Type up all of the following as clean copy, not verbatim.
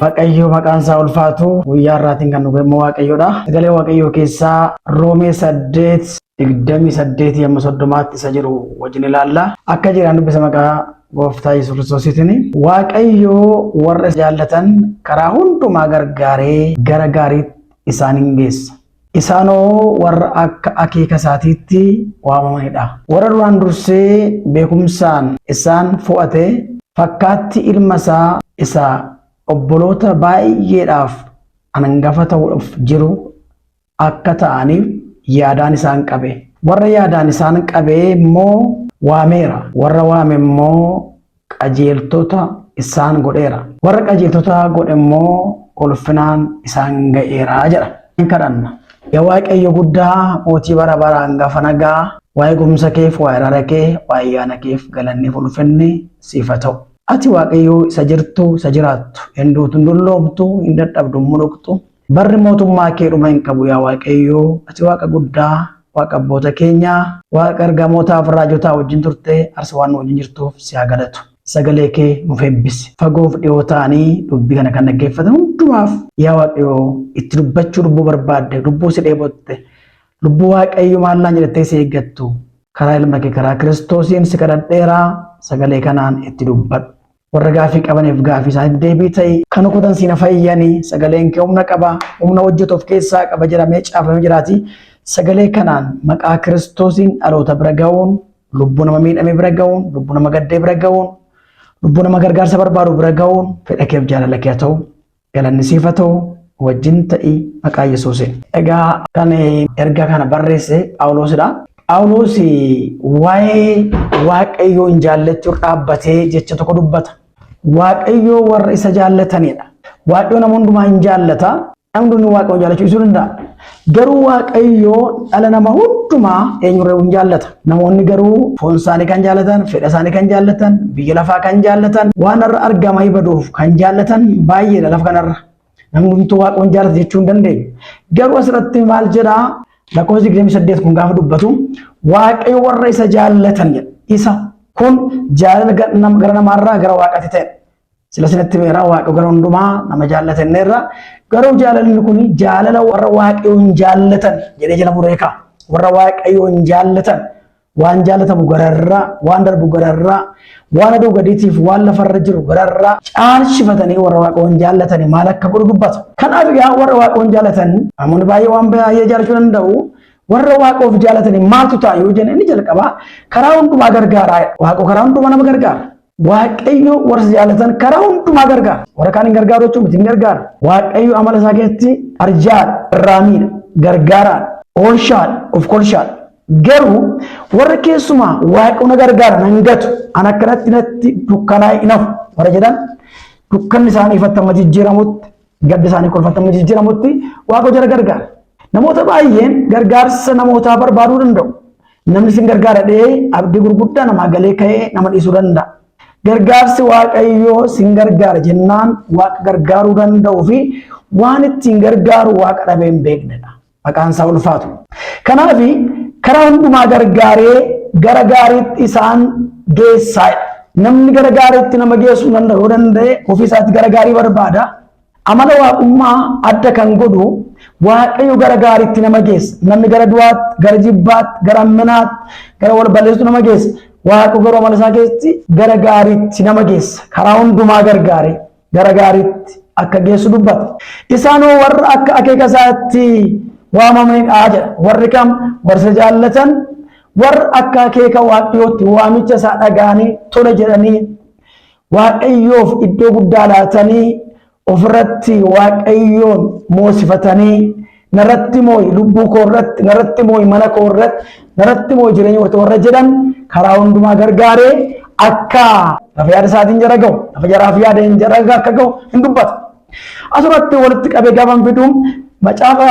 Waaqayyo maqaan isaa ulfaatu guyyaa har'aatiin kan nu ga'e Waaqayyoodha. Sagalee Waaqayyoo keessaa Roomee 8:28 hamma 30tti isa jiru wajjin ilaalla. Akka jiraan dubbisa maqaa gooftaa Yesuus Kiristoosiitiin. Waaqayyo warra isa jaallatan karaa hundumaa gargaaree gara gaariitti isaan hin geessa. Isaanoo warra akka akeeka isaatiitti waamamanidha. Warra duraan dursee beekumsaan isaan fo'ate fakkaatti ilma isaa isa obboloota baay'eedhaaf hangafa ta'uuf jiru akka ta'aniif yaadaan isaan qabe. Warra yaadaan isaan qabe immoo waameera. Warra waame immoo qajeeltota isaan godheera. Warra qajeeltota godhe immoo ulfinaan isaan ga'eera jedha. Hin kadhanna. Yaa Waaqayyo guddaa mootii bara baraan hangafa nagaa, waa'ee gomsa keef, waa'ee araara kee, waa'ee ayyaana keef galanni ulfinni siif haa ta'u. Ati Waaqayyo isa jirtu, isa jiraattu, hin duutu, hin dulloomtu, hin dadhabdu, hin muluqxu. Barri mootummaa kee dhuma hin qabu yaa Waaqayyo. Ati Waaqa guddaa, Waaqa abboota keenyaa, Waaqa ergamootaaf raajotaa wajjin turte, arsa waan nu wajjin jirtuuf si haa galatu. Sagalee kee nuuf eebbisi. Fagoof dhiyoo ta'anii dubbii kana kan dhaggeeffatan hundumaaf yaa Waaqayyo itti dubbachuu lubbuu barbaadde, lubbuu si dheebotte, lubbuu Waaqayyo maallaan jedhattee si eeggattu karaa ilma kee karaa Kiristoosiin si kadhadheeraa sagalee kanaan itti dubbadhu. Warra gaafii qabaniif gaafii isaaniif deebii ta'i. Kan kutan siina fayyanii sagaleen kee humna qaba, humna hojjetu of keessaa qaba jedhamee caafamee jiraati. Sagalee kanaan maqaa Kiristoosiin dhaloota bira ga'uun, lubbuu nama miidhame bira ga'uun, lubbuu nama gaddee bira ga'uun, lubbuu nama gargaarsa barbaadu bira ga'uun fedha keef jaalala kee haa ta'u. Galanni siif haa ta'u, wajjin ta'i maqaa Yesuusiin. Egaa kan ergaa kana barreesse Phaawulosidha. Phaawulos waa'ee Waaqayyoon jaallachuu dhaabbatee jecha tokko dubbata. Waaqayyoo warra isa jaallatanidha. Waaqayyo nama hundumaa hin jaallata. Namni hundinuu Waaqayyoon jaallachuu dhiisuu danda'a. Garuu Waaqayyoo dhala nama hundumaa eenyurra hin jaallata. Namoonni garuu foon isaanii kan jaallatan, fedha isaanii kan jaallatan, biyya lafaa kan jaallatan, waan irra argamanii baduuf kan jaallatan baay'eedha lafa kanarra. Namni hundumtuu Waaqayyoon jaallata jechuu hin dandeenyu. Garuu asirratti maal jedhaa? Lakkoofsa 28 kun gaafa dubbatu Waaqayyo warra isa jaallatan jedha. Isa kun jaalala gara namaarraa gara Waaqaatti ta'e. Sila sinatti meeraa Waaqa gara hundumaa nama jaallatanneerra. Garuu jaalalli kun jaalala warra Waaqayyoon jaallatan jedhee jala muree kaa'a. Warra Waaqayyoon jaallatan waan jaallatamu gararraa, waan darbu gararraa, waan aduu gadiitiif waan lafarra jiru gararraa caalchifatanii warra Waaqayyoon jaallatanii maal akka godhu dubbata. Kanaaf egaa warra Waaqayyoon jaallatan namoonni baay'ee waan baay'ee jaallachuu danda'u. Warra Waaqoof jaallatanii maaltu ta'a yoo jenne inni jalqabaa karaa hundumaa gargaaraa. Waaqoo karaa hundumaa nama gargaara. Waaqayyo warra isa jaallatan karaa hundumaa gargaara. Warra kaan hin gargaaru jechuun miti hin gargaara. Waaqayyo amala isaa keessatti arjaadha, irraamiidha, gargaaraadha, oolchaadha, of kolchaadha. Garuu warra keessumaa Waaqayyo na gargaara nan gatu an akkanatti natti dukkanaa'e hin hafu warra jedhan dukkanni isaanii ifatti amma jijjiiramutti gaddi isaanii kolfatti amma jijjiiramutti Waaqayyo jara gargaara. Namoota baay'een gargaarsa namootaa barbaaduu danda'u. Namni sin gargaara dhee abdii gurguddaa namaa galee ka'ee nama dhiisuu danda'a. Gargaarsi Waaqayyoo sin gargaara jennaan Waaqa gargaaruu danda'uu fi waan ittiin gargaaru Waaqa dhabee hin beeknedha. Maqaan isaa ulfaatu. Kanaaf karaa hundumaa gargaaree gara gaariitti isaan geessaa. Namni gara gaariitti nama geessuu danda'u yoo danda'e ofii isaatti gara gaarii barbaada. Amala waaqummaa adda kan godhu Waaqayyo gara gaariitti nama geessa. Namni gara du'aatti, gara jibbaatti, gara hamminaatti, gara wal balleessuutti nama geessa. Waaqayyo garuu amala isaa keessatti gara gaariitti nama geessa. Karaa hundumaa gargaaree gara gaariitti akka geessu dubbata. Isaanoo warra akka akeeka isaatti waamamanidha jedha. Warri kam warra isa jaallatan, warra akka akeeka Waaqayyootti waamicha isaa dhaga'anii tola jedhanii Waaqayyoof iddoo guddaa laatanii ofirratti Waaqayyoon moosifatanii narratti moo'i lubbuu koo irratti narratti moo'i mana koo irratti narratti moo'i jireenya koo warra jedhan karaa hundumaa gargaaree akka lafa yaada isaatiin jara ga'u lafa jaraaf yaada hin jara akka ga'u hin dubbata. Asirratti walitti qabee gaafa fidu macaafa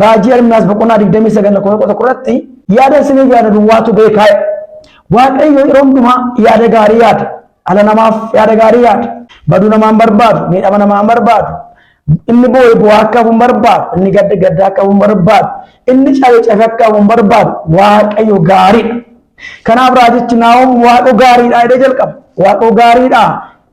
raajii Ermiyaas boqonnaa 29 lakkoofsa 11 irratti yaada isiniif yaada duwwaatu beekaa. Waaqayyo yeroo hundumaa yaada gaarii yaada. Dhala namaaf yaada gaarii yaada. Baduu namaa hin barbaadu, miidhama namaa hin barbaadu. Inni boo'e bu'aa akka hafu hin barbaadu, inni gadda gadda akka hafu hin barbaadu, inni cabe cabe akka hafu hin barbaadu. Waaqayyo gaariidha. Kanaaf raajichi Naahom Waaqo gaariidha jedhee jalqaba. Waaqo gaariidha.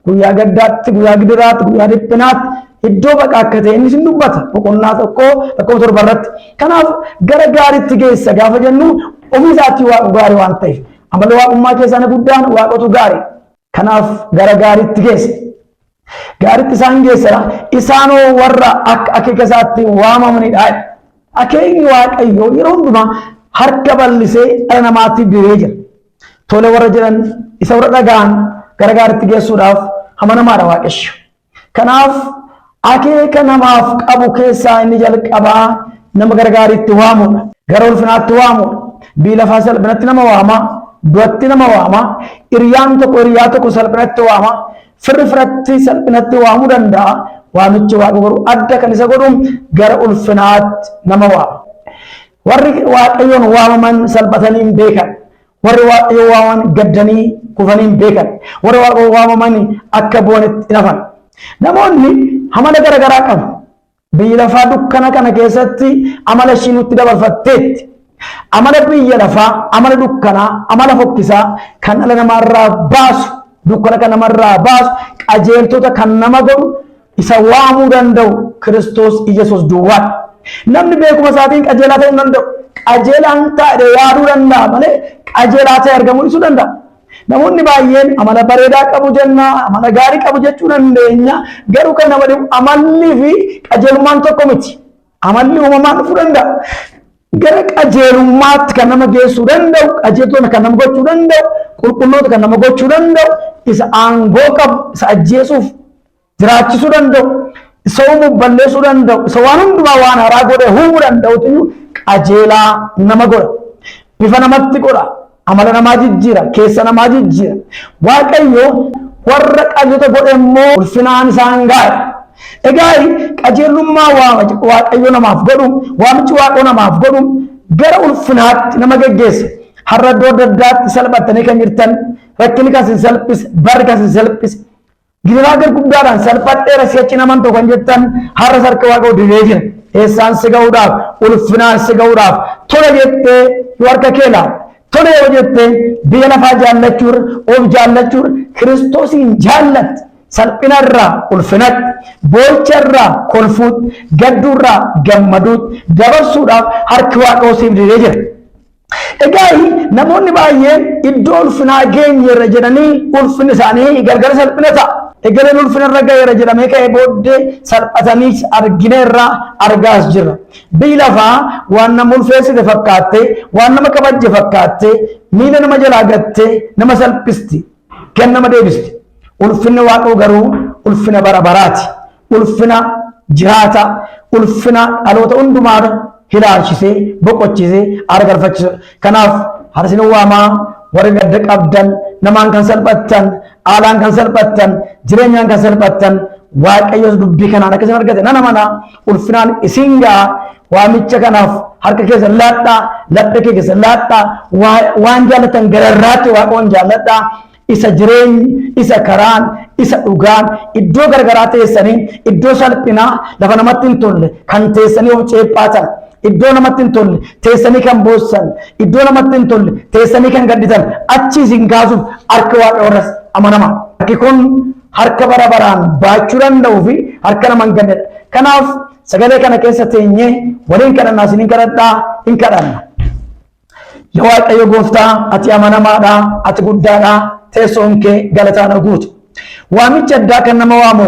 Guyyaa gaddaatti, guyyaa gidiraatti, guyyaa dhiphinaatti iddoo baqaa akka ta'e innis hin dubbata boqonnaa 1 lakkoofsa 7 irratti. Kanaaf gara gaariitti geessa gaafa jennu ofii isaatii waaqa gaarii waan ta'eef, amala waaqummaa keessaa inni guddaan waaqatu gaarii. Kanaaf gara gaariitti geessa. Gaariitti isaan geessadha. Isaanoo warra akka akeeka isaatti waamamanidha. Akeekni Waaqayyoo yeroo hundumaa harka bal'isee dhala namaatiif diree jira. Tole warra jedhan, isa warra dhaga'an gara gaariitti geessuudhaaf amanamaadha Waaqayyo. Kanaaf akeeka namaaf qabu keessaa inni jalqabaa nama gara gaariitti waamudha. Gara ulfinaatti waamudha. Biyya lafaa salphinatti nama waama. Du'atti nama waama. Hiriyaan tokko hiriyaa tokko salphinatti waama. Firri firatti salphinatti waamuu danda'a. Waamichi Waaqa garuu adda kan isa godhu gara ulfinaatti nama waama. Warri Waaqayyoon waamaman salphatanii hin beekan. Warri Waaqayyoon waamaman gaddanii kufanii hin beekan. Warri Waaqayyoon waamaman akka bu'anitti hin hafan. Namoonni amala garaagaraa qabu. Biyya lafaa dukkana kana keessatti amala ishii nutti dabarfatteetti. Amala biyya lafaa, amala dukkanaa, amala fokkisaa kan dhala namaarraa baasu, dukkana kan namarraa baasu, qajeeltota kan nama godhu, isa waamuu danda'u Kiristoos Iyesuus duwwaadha. Namni beekuma isaatiin qajeelaa ta'uu hin danda'u. Qajeelaan ta'e yaaduu danda'a malee qajeelaa ta'e argamuu dhiisuu danda'a. Namoonni baay'een amala bareedaa qabu jenna, amala gaarii qabu jechuu dandeenya. Garuu kan nama dhibu amallii fi qajeelummaan tokko miti. Amalli uumamaan dhufuu danda'a. Gara qajeelummaatti kan nama geessuu danda'u, qajeeltota kan nama gochuu danda'u, qulqulloota kan nama gochuu danda'u, isa aangoo qabu, isa ajjeesuuf jiraachisuu danda'u, isa uumuuf balleessuu danda'u, isa waan hundumaa waan haaraa godhe uumuu danda'utu qajeelaa nama godha. Bifa namatti godha. Amala namaa jijjiira, keessa namaa jijjiira. Waaqayyo warra qajeelota godhe immoo ulfinaan isaan ga'a. Egaa qajeelummaa Waaqayyo namaaf godhu, waamichi Waaqoo namaaf godhu gara ulfinaatti nama geggeessa. Har'a iddoo adda addaatti salphattanii kan jirtan, rakkinni kan isin salphise, barri kan isin salphise, gidiraa gurguddaadhaan salphadheera, si'achi naman tokko kan jettan, har'a harka Waaqayyoo diree jira. Eessaan si ga'uudhaaf, ulfinaan si ga'uudhaaf, tola jettee yoo harka kee laata. Tola yoo jettee biyya lafaa jaallachuurra, of jaallachuurra Kiristoosiin jaallatte, salphinarraa ulfinatti, boo'icharraa kolfuutti, gadduurraa gammaduutti dabarsuudhaaf harki Waaqayyoo siif diree jira. Egaa namoonni baay'een iddoo ulfinaa geenyeerra jedhanii ulfinni isaanii gargar salphina ta'a. Egaleen ulfina irra ga'eera jedhamee ka'ee booddee salphatanii argineerra, argaas jirra. Biyyi lafaa waan nama ulfeessite fakkaattee, waan nama kabajje fakkaattee, miila nama jalaa gattee nama salphisti, kan nama deebisti. Ulfinni Waaqoo garuu ulfina bara baraati. Ulfina jiraata, ulfina dhaloota hundumaa ilaalchisee, boqochisee, aara galfachiisudha. Kanaaf harsin waamaa, warri gadda qabdan, namaan kan salphattan, haalaan kan salphattan, jireenyaan kan salphattan, Waaqayyos dubbii kanaan akka isin argate nan amana, ulfinaan isin ga'a. Waamicha kanaaf harka keessa laadhaa, laphee kee keessa laadhaa, waan jaallatan gararraatti Waaqoon jaalladhaa. Isa jireenyi, isa karaan, isa dhugaan, iddoo garagaraa teessanii, iddoo salphinaa, lafa namatti hin tolle kan teessanii of ceephaatan, iddoo namatti hin tolle teessanii kan boossan, iddoo namatti hin tolle teessanii kan gadditan, achi isin kaasuuf harka Waaqa warras amanama. Harki kun harka bara baraan baachuu danda'uu fi harka nama hin gannedha. Kanaaf sagalee kana keessa teenyee waliin kadhannaa, isiniin kadhadhaa, hin kadhanna. Yaa Waaqayyo gooftaa, ati amanamaadha, ati guddaadha, teessoon kee galataan guutu. Waamicha addaa kan nama waamu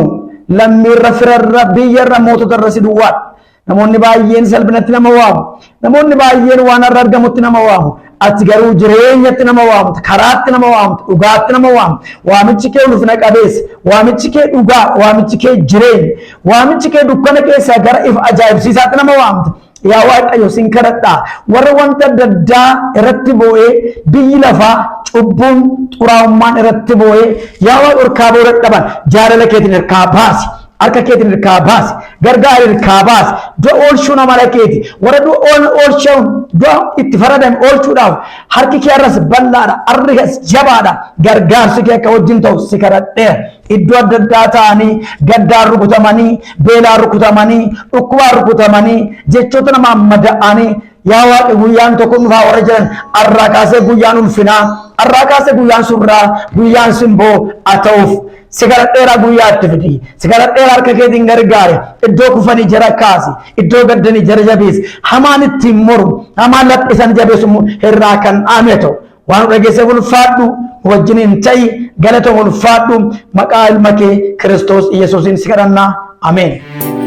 lammiirra, firarra, biyyarra, moototarra si duwwaadha. Namoonni baay'een salphinatti nama waamu. Namoonni baay'een waan har'a argamutti nama waamu. Ati garuu jireenyatti nama waamta, karaatti nama waamta, dhugaatti nama waamta. Waamichi kee ulfina qabeessa, waamichi kee dhugaa, waamichi kee jireenya, waamichi kee dukkana keessaa gara ifa ajaa'ibsiisaatti nama waamta. Yaa Waaqayyo, sin kadhadhaa, warra wanta adda addaa irratti boo'ee, biyyi lafaa, cubbuun, xuraa'ummaan irratti boo'ee, yaa Waaqa, hirkaa booda dadhaban, jaalala keetiin hirkaa baasi. Harka keetiin hirkaa baasi. Gargaari, hirkaa baasi. Du'a oolchuun amala keeti. Warra du'a oolchuun, du'a itti faradame oolchuudhaaf harki kee har'as bal'aadha. Harri kees jabaadha. Gargaarsi kee akka wajjin ta'u si kadhadheera. Iddoo adda addaa ta'anii gaddaan rukutamanii, beelaan rukutamanii, dhukkubaan rukutamanii, jechoota namaan mada'anii, yaa Waaqi, guyyaan tokko dhufaa warra jiran, har'aa kaasee guyyaan ulfinaa, har'aa kaasee guyyaan surraa, guyyaan simboo haa ta'uuf. Si kadhadheera guyyaatti fidi. Si kadhadheera harka keetiin gargaari. Iddoo kufanii jara kaasi. Iddoo gaddanii jara jabeessi. Hamaan ittiin mormu, hamaan laphisan jabeessu immoo irraa kan dhaame ta'u. Waan nu dhageesseef ulfaadhu, nu wajjiniin ta'i, galatoom ulfaadhu, maqaa ilma kee Kiristoos Yesuusiin si kadhannaa. Ameen.